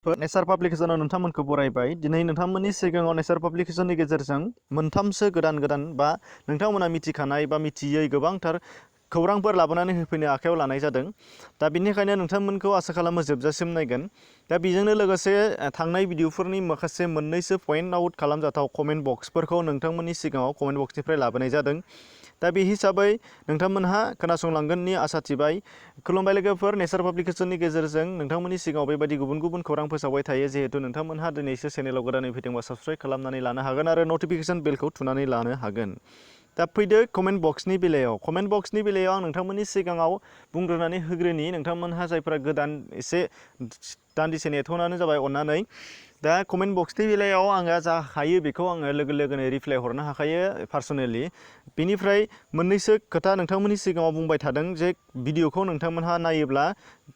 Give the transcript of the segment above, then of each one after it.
नेचार पाब्लिकेशनाव नोंथांमोनखौ बरायबाय। दिनै नोंथांमोननि सिगाङाव नेचार पाब्लिकेशननि गेजेरजों मोनथामसो गोदान बा नोंथांमोना मिथिखानाय बा मिथियै गोबांथार खौरांफोर लाबोनानै होफैनो आखायाव लानाय जादों। दा बिनिखायनो नोंथांमोनखौ आसा खालामो जोबजासिम नायगोन। दा बेजोंनो लोगोसे थांनाय भिडिअफोरनि माखासे मोननैसो पइन्ट आउट खालामजाथाव कमेन्ट बक्सफोरखौ नोंथांमोननि सिगाङाव कमेन्ट बक्सनिफ्राय लाबोनाय जादों। दा बे हिसाबै नोंथांमोनहा खोनासंलांगोननि आसा थिबाय। खुलुमबाय लोगोफोर, नेचार पाब्लिकेशननि गेजेरजों नोंथांमोननि सिगाङाव बेबायदि गुबुन खौरां फोसावबाय थायो। जिहेतु नोंथांमोनहा दिनैसो चेनेलाव गोदानै फैदोंबा साबस्क्राइब खालामनानै लानो हागोन आरो नटिफिकेशन बेलखौ थुनानै लानो हागोन। दा फैदो कमेन्ट बक्सनि बेलायाव। कमेन्ट बक्सनि बेलायाव आं नोंथांमोननि सिगाङाव बुंग्रोनानै होग्रोनि, नोंथांमोनहा जायफोरा गोदान एसे दान्दिसे नेथ'नानै जाबाय अननानै। दा कमेन्ट बक्सनि बेलायाव आङो जा हायो बेखौ आङो लोगोनो रिप्लाइ हरनो हाखायो पार्सनेलि। बेनिफ्राय मोननैसो खोथा नोंथांमोननि सिगाङाव बुंबाय थादों जे भिडिअखौ नोंथांमोनहा नायोब्ला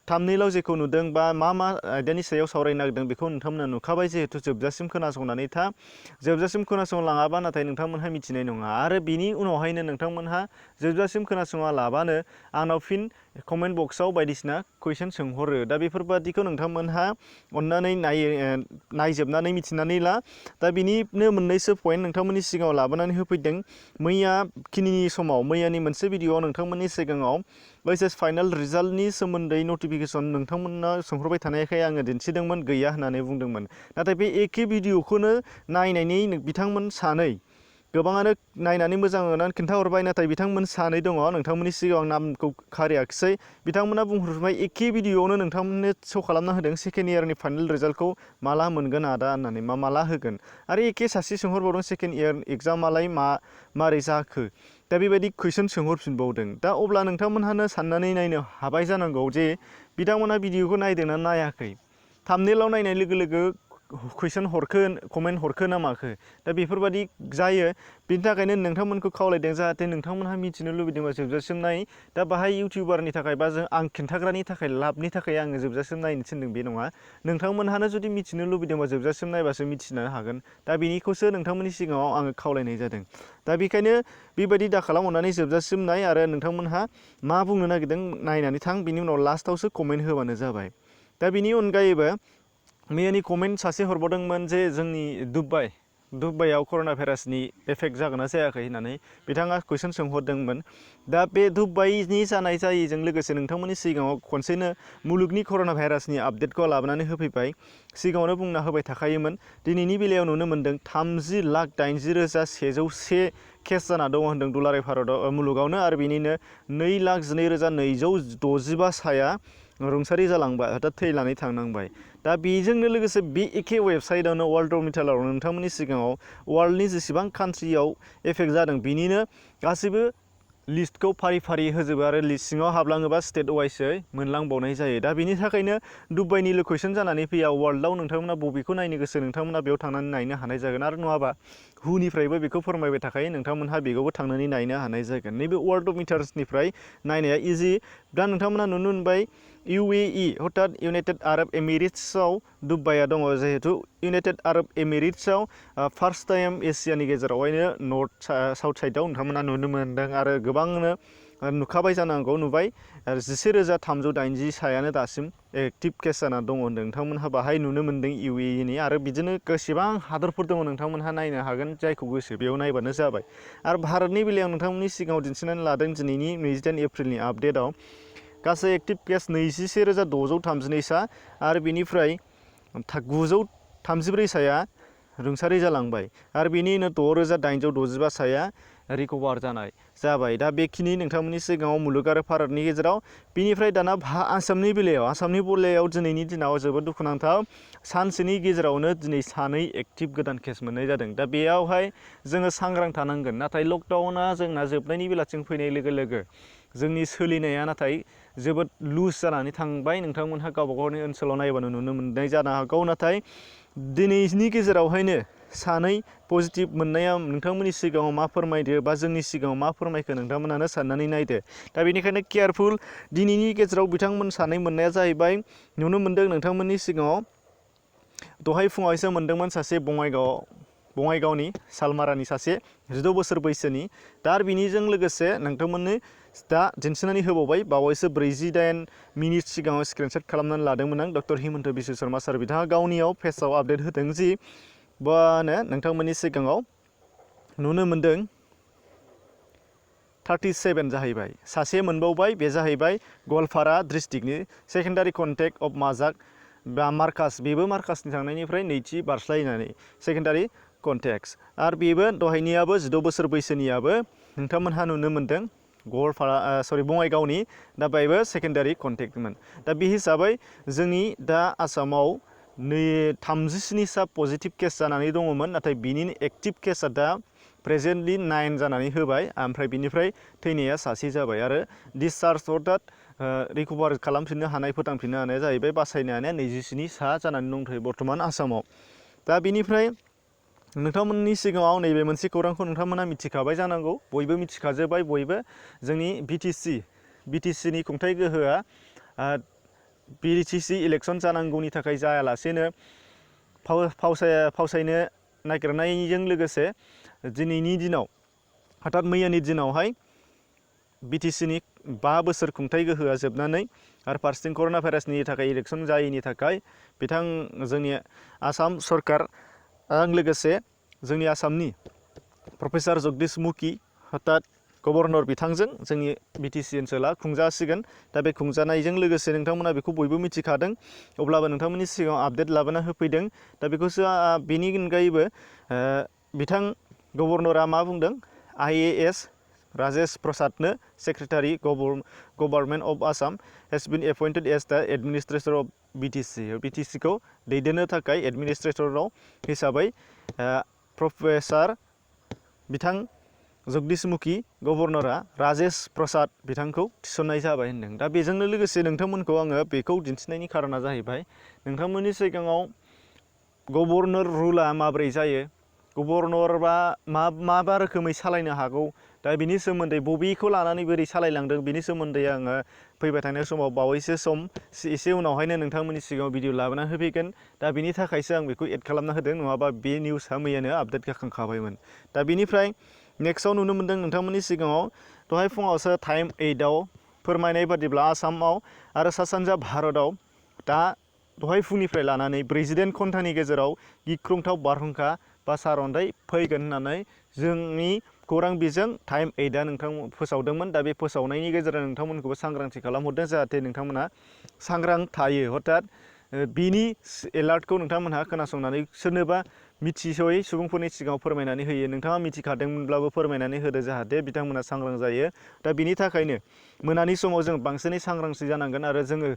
थाम्बनेइलाव जेखौ नुदों बा मा आयदानि सायाव सावरायनो नागिरदों बेखौ नोंथांमोना नुखाबाय। जिहेतु जोबजासिम खोनासंनानै था। जोबजासिम खोनासंलाङाबा नाथाय नोंथांमोनहा मिथिनाय नङा आरो बिनि उनावहायनो नोंथांमोनहा जोबजासिम खोनासङालाबानो आंनाव फिन कमेन्ट बक्सआव बायदिसिना कुइसन सोंहरो। दा बेफोरबादिखौ नोंथांमोनहा अननानै नायजोबनानै मिथिनानै ला। दा बिनिनो मोननैसो पइन्ट नोंथांमोननि सिगाङाव लाबोनानै होफैदों। मैयानि मोनसे भिडिअआव नोंथांमोननि सिगाङाव ओइचएस फाइनाल रिजाल्टनि सोमोन्दै नटिफिकेशन नोंथांमोना सोंहरबाय थानायखाय आङो दिन्थिदोंमोन, गैया होननानै बुंदोंमोन। नाथाय बे एखे भिडिअखौनो नायनायनि बिथांमोन सानै गोबाङानो नायनानै मोजां मोननानै खिन्थाहरबाय। नाथाय बिथांमोन सानै दङ, नोंथांमोननि सिगाङाव नामखौ खारियाखिसै। बिथांमोना बुंहरबाय एखे भिडिअआवनो नोंथांमोननो शो खालामना होदों सेकेन्ड इयारनि फाइनाल रिजाल्टखौ माला मोनगोन आदा होननानै, माला होगोन। आरो एखे सासे सोंहरबावदों सेकेन्ड इयार एग्जामालाय मारै जाखो। दा बेबायदि कुइसन सोंहरफिनबावदों। दा अब्ला नोंथांमोनहानो साननानै नायनो हाबाय जानांगौ जे बिथांमोना भिडिअखौ नायदोंना नायाखै। थाम्बनेइलाव नायनाय लोगो कुइसन कमेन्ट हरखो ना माखो। दा बेफोरबायदि जायो। बिनि थाखायनो नोंथांमोनखौ खावलायदों जाहाथे नोंथांमोनहा मिथिनो लुबैदोंबा जोबजासिम नाय। दा बाहाय इउटिउबारनि थाखाय बा आं खिन्थाग्रानि थाखाय लाबनि थाखाय आङो जोबजासिम नायनो थिनदों बे नङा। नोंथांमोनहानो जुदि मिथिनो लुबैदोंबा जोबजासिम नायबासो मिथिनो हागोन। दा बेनिखौसो नोंथांमोननि सिगाङाव आङो खावलायनाय जादों। दा बेखायनो बेबायदि दाखालाम, अननानै जोबजासिम नाय आरो नोंथांमोनहा मा बुंनो नागिरदों नायनानै थां। बिनि उनाव लास्टआवसो कमेन्ट होबानो जाबाय। दा बिनि अनगायैबो मैयानि कमेन्ट सासे हरबावदोंमोन जे जोंनि दुबाइयाव कर'ना भाइरासनि एफेक्ट जागोन ना जायाखै होननानै बिथाङा कुइसन सोंहरदोंमोन। दा बे दुबाइनि जानाय जायैजों लोगोसे नोंथांमोननि सिगाङाव खनसेनो मुलुगनि कर'ना भाइरासनि आपडेटखौ लाबोनानै होफैबाय। सिगाङावनो बुंना होबाय थाखायोमोन। दिनैनि बेलायाव नुनो मोन्दों 30,80,101 केस जाना दङ होन्दों दुलाराय मुलुगावनो। आरो बिनिनो 2,12,265 साया रुंसारि जालांबाय, अर्थात थैनानै थांनांबाय। दा बेजोंनो लोगोसे बे एखे वेबसाइटआवनो वर्ल्डमिटाराव नोंथांमोननि सिगाङाव वर्ल्डनि जेसेबां कान्ट्रियाव एफेक्ट जादों बिनिनो गासैबो लिस्टखौ फारि होजोबो आरो लिस्ट सिङाव हाबलाङोबा स्टेट वाइसै मोनलांबावनाय जायो। दा बेनि थाखायनो दुबाइनिल' कुइसन जानानै फैया। वर्ल्डआव नोंथांमोना बबेखौ नायनो गोसो नोंथांमोना बेयाव थांनानै नायनो हानाय जागोन। आरो नङाबा हुनिफ्रायबो बेखौ फोरमायबाय थाखायो, नोंथांमोनहा बेखौबो थांनानै नायनो हानाय जागोन। नैबे वर्ल्डमिटार्सनिफ्राय नायनाया इजि। दा नोंथांमोना नुनो मोनबाय UAE अर्थात इउनाइटेड आरब एमिरेट्सआव दुबाइया दङ। जिहेतु इउनाइटेड आरब एमिरेट्सआव फार्स्ट टाइम एसियानि गेजेरावहायनो नर्थ साउथ साइडआव नोंथांमोना नुनो मोन्दों आरो गोबांनो नुखाबाय जानांगौ, नुबाय। 11,380 सायानो दासिम एक्टिभ केस जाना दङ होन्दों। नोंथांमोनहा बाहाय नुनो मोन्दों UAEनि। आरो बिदिनो गोबां हादरफोर दङ, नोंथांमोनहा नायनो हागोन जायखौ गोसो बेयाव नायबानो जाबाय। आरो भारतनि बेलायाव नोंथांमोननि सिगाङाव दिन्थिनानै लादों दिनैनि 22 एप्रिलनि आपडेटआव गासै एक्टिभ केस 21,632 सा आरो बिनिफ्राय 934 साया रुंसारि जालांबाय। आरो बेनिनो 6,865 साया रिकभार जाबाय। दा बेखिनि नोंथांमोननि सिगाङाव मुलुग आरो भारतनि गेजेराव। बिनिफ्राय दाना आसामनि बेलायाव दिनैनि दिनाव जोबोद दुखुनांथाव। सानसेनि गेजेरावनो दिनै 2 एक्टिभ गोदान केस मोननाय जादों। दा बेयावहाय जोङो सांग्रां थानांगोन। नाथाय लकडाउना जोंना जोबनायनि बेलाथिं फैनाय लोगो जोंनि सोलिनाया नाथाय जोबोद लुज जानानै थांबाय। नोंथांमोनहा गावबा गावनि ओनसोलाव नायबानो नुनो मोननाय जानो हागौ। नाथाय दिनैनि गेजेरावहायनो 2 पजिटिभ मोननाया नोंथांमोननि सिगाङाव मा फोरमायदो बा जोंनि सिगाङाव मा फोरमायखो नोंथांमोनानो साननानै नायदो। दा बेनिखायनो केयारफुल। दिनैनि गेजेराव बिथांमोन 2 मोननाया जाहैबाय, नुनो मोन्दों नोंथांमोननि सिगाङाव दहाय फुङावसो मोन्दोंमोन सासे बङाइगावनि सालमारानि सासे 16 बोसोर बैसोनि। दा बिनिजों लोगोसे नोंथांमोननि दा दिन्थिनानै होबावबाय बावैसो 48 मिनिट सिगाङाव स्क्रिनशट खालामनानै लादोंमोन आं डक्टर हिमन्त बिश्व शर्मा सार बिथाङा गावनियाव पेजआव आपडेट होदों जि नोंथांमोननि सिगाङाव नुनो मोन्दों 37 जाहैबाय सासे मोनबावबाय बे जाहैबाय गवालपारा डिस्ट्रिक्टनि सेकेन्डारि कन्टेक्ट अफ माजाक बा मार्कास बेबो मार्कासनि थांनायनिफ्राय नैथि बारस्लायनानै सेकेन्डारि कन्टेक्ट आरो बेबो दहायनियाबो 16 बोसोर बैसोनियाबो नोंथांमोनहा नुनो मोन्दों गवालपारा बङाइगावनि दा बेबो सेकेन्डारि कन्टेक्टमोन दा बे हिसाबै जोंनि दा आसामाव 37सा पजिटिभ केस जानानै दङमोन नाथाय बिनि एक्टिभ केसा दा प्रेजेन्टलि 9 जानानै होबाय ओमफ्राय बिनिफ्राय थैनाया सासे जाबाय आरो डिसचार्ज अर्थात रिकभार खालामफिननो हानाय फोथांफिननो हानाया जाहैबाय बासायनो हानाया 27 सा जानानै दंथ'यो बर्थमान आसामाव दा बिनिफ्राय नोंथांमोननि सिगाङाव नैबे मोनसे खौरांखौ नोंथांमोना मिथिखाबाय जानांगौ बयबो मिथिखाजोब्बाय बयबो जोंनि बिटिसिनि खुंथाय गोहोआ बिटिसि इलेक्सन जानांगौनि थाखाय जायालासेनो फावसायनो नागिरनायजों लोगोसे दिनैनि दिनाव हठात मैयानि दिनावहाय बिटिसिनि 5 बोसोर खुंथाय गोहोआ जोबनानै आरो फारसेथिं कर'ना भाइरासनि थाखाय इलेक्सन जायैनि थाखाय जोंनि आसाम सरकारजों लोगोसे जोंनि आसामनि प्रफेसर जगदीश मुखी हठात गभर्नर बिथांजों जोंनि बिटिसि ओनसोला खुंजासिगोन दा बे खुंजानायजों लोगोसे नोंथांमोना बेखौ बयबो मिथिखादों अब्लाबो नोंथांमोननि सिगाङाव आपडेट लाबोना होफैदों दा बेखौसो बेनि अनगायैबो बिथां गभर्नरा मा बुंदों IAS राजेश प्रसादनो secretary government of Assam has been appointed as the administrator of बिटिसिखौ दैदेननो थाखाय एडमिनिस्ट्रेटराव हिसाबै प्रफेसर बिथां जगदीश मुखी गभर्नरा राजेश प्रसाद बिथांखौ थिसननाय जाबाय होनदों दा बेजोंनो लोगोसे नोंथांमोनखौ आङो बेखौ दिन्थिनायनि खारना जाहैबाय नोंथांमोननि सिगाङाव गभर्नर रुला माब्रै जायो गभर्नरबा माबा रोखोमै सालायनो हागौ दा बिनि सोमोन्दै बबेखौ लानानै बोरै सालायलांदों बिनि सोमोन्दै आङो फैबाय थानाय समाव बावैसो सम एसे उनावहायनो नोंथांमोननि सिगाङाव भिडिअ लाबोना होफैगोन दा बिनि थाखायसो आं बेखौ एड खालामना होदों नङाबा बे निउसआ मैयानो आपडेट जाखांखाबायमोन दा बिनिफ्राय नेक्स्टआव नुनो मोन्दों नोंथांमोननि सिगाङाव दहाय फुङावसो टाइम 8आव फोरमायनाय बादिब्ला आसामाव आरो सा सानजा भारतआव दा दहाय फुंनिफ्राय लानानै 48 घन्टानि गेजेराव गिख्रंथाव बारहुंखा बा सारअन्थाइ फैगोन होननानै जोंनि खौरां बिजों टाइम 8आ नोंथां फोसावदोंमोन दा बे फोसावनायनि गेजेरजों नोंथांमोनखौबो सांग्रांथि खालामहरदों जाहाथे नोंथांमोना सांग्रां थायो हथात बिनि एलार्टखौ नोंथांमोनहा खोनासंनानै सोरनोबा मिथिसयै सुबुंफोरनि सिगाङाव फोरमायनानै होयो नोंथाङा मिथिखादोंमोनब्लाबो फोरमायनानै होदो जाहाथे बिथांमोना सांग्रां जायो दा बिनि थाखायनो मोनानि समाव जों बांसिनै सांग्रांथि जानांगोन आरो जोङो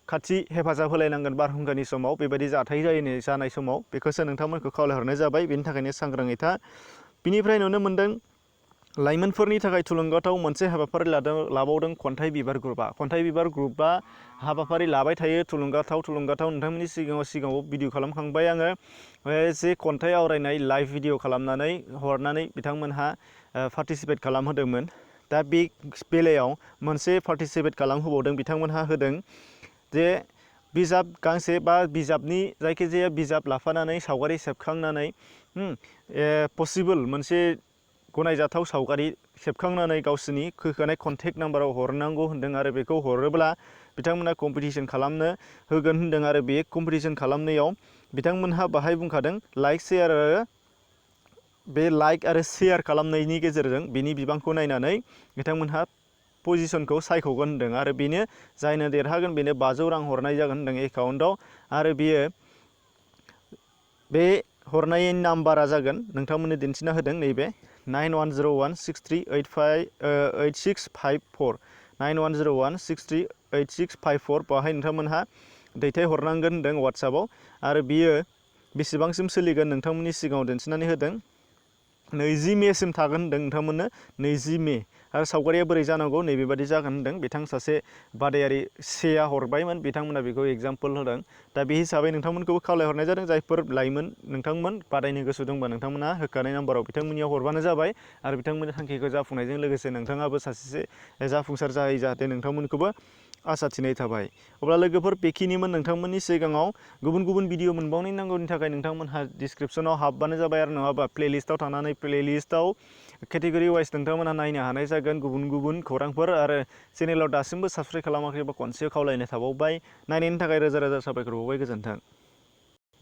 खाथि हेफाजाब होलायनांगोन बारहुंखानि समाव बेबायदि जाथाय जानाय समाव बेखौसो नोंथांमोनखौ खावलायहरनाय जाबाय बेनि थाखायनो सांग्राङै था बिनिफ्राय नुनो मोन्दों लाइमोनफोरनि थाखाय थुलुंगाथाव मोनसे हाबाफारि लाबावदों खन्थाइ बिबार ग्रुपआ हाबाफारि लाबाय थायो थुलुंगाथाव नोंथांमोननि सिगाङाव भिडिअ खालामखांबाय आङो जे खन्थाइ आवरायनाय लाइभ भिडिअ खालामनानै हरनानै बिथांमोनहा पार्टिसिपेट खालामहोदोंमोन दा बे बेलायाव मोनसे पार्टिसिपेट खालामहोबावदों बिथांमोनहा होदों जे बिजाब गांसे बा बिजाबनि जायखिजाया बिजाब लाफानानै सावगारि सेबखांनानै पसिबोल मोनसे गनायजाथाव सावगारि सेबखांनानै गावसोरनि होखानाय कन्टेक्ट नाम्बाराव हरनांगौ होन्दों आरो बेखौ हरोब्ला बिथांमोना कम्पिटिसन खालामनो होगोन होन्दों आरो बे कम्पिटिसन खालामनायाव बिथांमोनहा बाहाय बुंखादों लाइक आरो शेयार खालामनायनि गेजेरजों बिनि बिबांखौ नायनानै बिथांमोनहा पजिशनखौ सायख'गोन होन्दों आरो बेनो जायनो देरहागोन बेनो 500 रां हरनाय जागोन होन्दों एकाउन्टआव आरो बियो बे हरनाय नाम्बारा जागोन नोंथांमोननो दिन्थिना होदों नैबे 9101638554 9101638654 बाहाय नोंथांमोनहा दैथायहरनांगोन होन्दों वाट्सएपआव आरो बियो बेसेबांसिम सोलिगोन नोंथांमोननि सिगाङाव दिन्थिनानै होदों 20 मेसिम थागोन होन्दों नोंथांमोननो 20 मे आरो सावगारिया बोरै जानांगौ नैबेबादि जागोन होन्दों बिथां सासे बादायारि सेया हरबायमोन बिथांमोना बेखौ एग्जाम्पल होदों दा बे हिसाबै नोंथांमोनखौबो खावलायहरनाय जादों जायफोर लाइमोन नोंथांमोन बादायनो गोसो दंबा नोंथांमोना होखानाय नाम्बाराव बिथांमोननियाव हरबानो जाबाय आरो बिथांमोननि थांखिखौ जाफुंनायजों लोगोसे नोंथाङाबो सासे जाफुंसार जाहै जाहाथे नोंथांमोनखौबो आसा थिनाय थाबाय। अब्ला लोगोफोर बेखिनिमोन नोंथांमोननि सिगाङाव गुबुन गुबुन भिडिअ मोनबावनाय नांगौनि थाखाय नोंथांमोनहा डिसक्रिप्सनाव हाबबानो जाबाय आरो नङाबा प्लेलिस्टआव थांनानै प्लेलिस्टआव केटेगरि वाइज नोंथांमोनहा नायनो हानाय जागोन गुबुन गुबुन खौरांफोर आरो चेनेलाव दासिमबो साबस्क्राइब खालामाखैबा खनसे खावलायनाय थाबावबाय। नायनायनि थाखाय रोजा रोजा साबायखर बावबाय। गोजोन्थों।